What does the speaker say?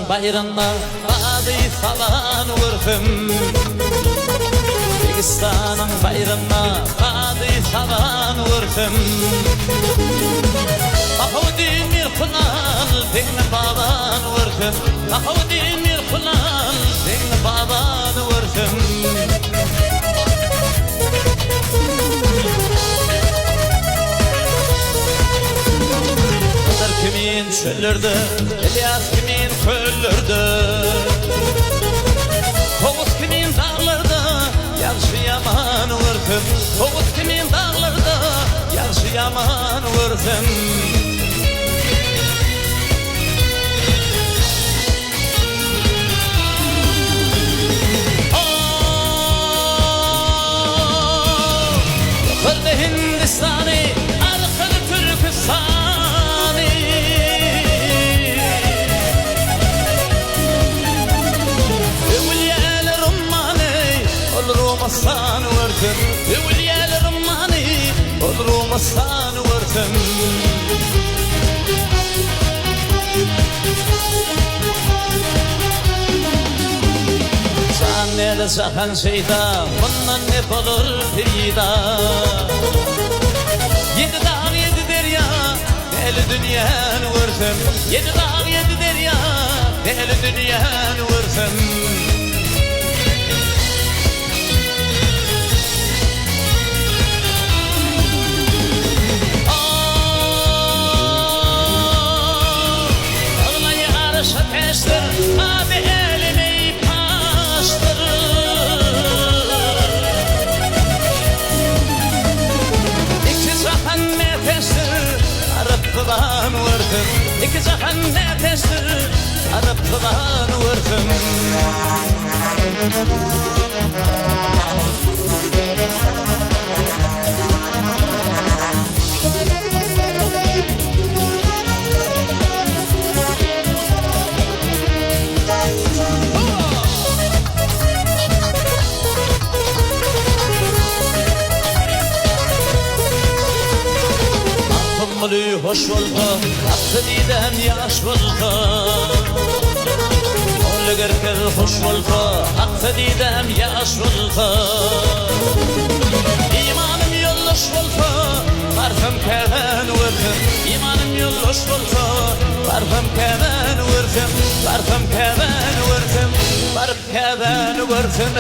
baýrynda Bady sabany görsem. Degistanyň baýrynda Bady sabany görsem. Bahawuddin Mirhunal Zeňňi babany görsem. Bahawuddin Mirhunal Zeňňi babany görsem. Hydyr kimin çöllerde, Ylýas kimin köllerde, Kowus kimin daglarda, Ýagşy-ýamany görsem, Kowus kimin daglarda, Ýagşy-ýamany görsem. Ýokarda Hindistany, arkada Türküstany. Öwülýäler ummany, ol Rumystany görsem. Öwülýäler ummany, ol Rumystany görsem. Jan mele jahan şeýda, Mundan ne bolar peýda? Ýedi dag, ýedi derýa, Däli dünýäni görsem. Ýedi dag, ýedi derýa, Däli dünýäni görsem. Aglaýy arşa täçdir, Ady äleme paşdyr. Iki jahan näteşdir, Aryp zyban görsem. Iki jahan näteşdir, Aryp zyban görsem. Magtymguly hoş bolsa, Aksa didäm ýaş bolsa. Molla Gerkez hoş bolsa, Aksa didäm ýaş bolsa. Imanym ýoldaş bolsa, Barsam Käbäni görsem. Imanym ýoldaş bolsa, Barsam Käbäni görsem. Barsam Käbäni görsem, Baryp Käbäni görsem.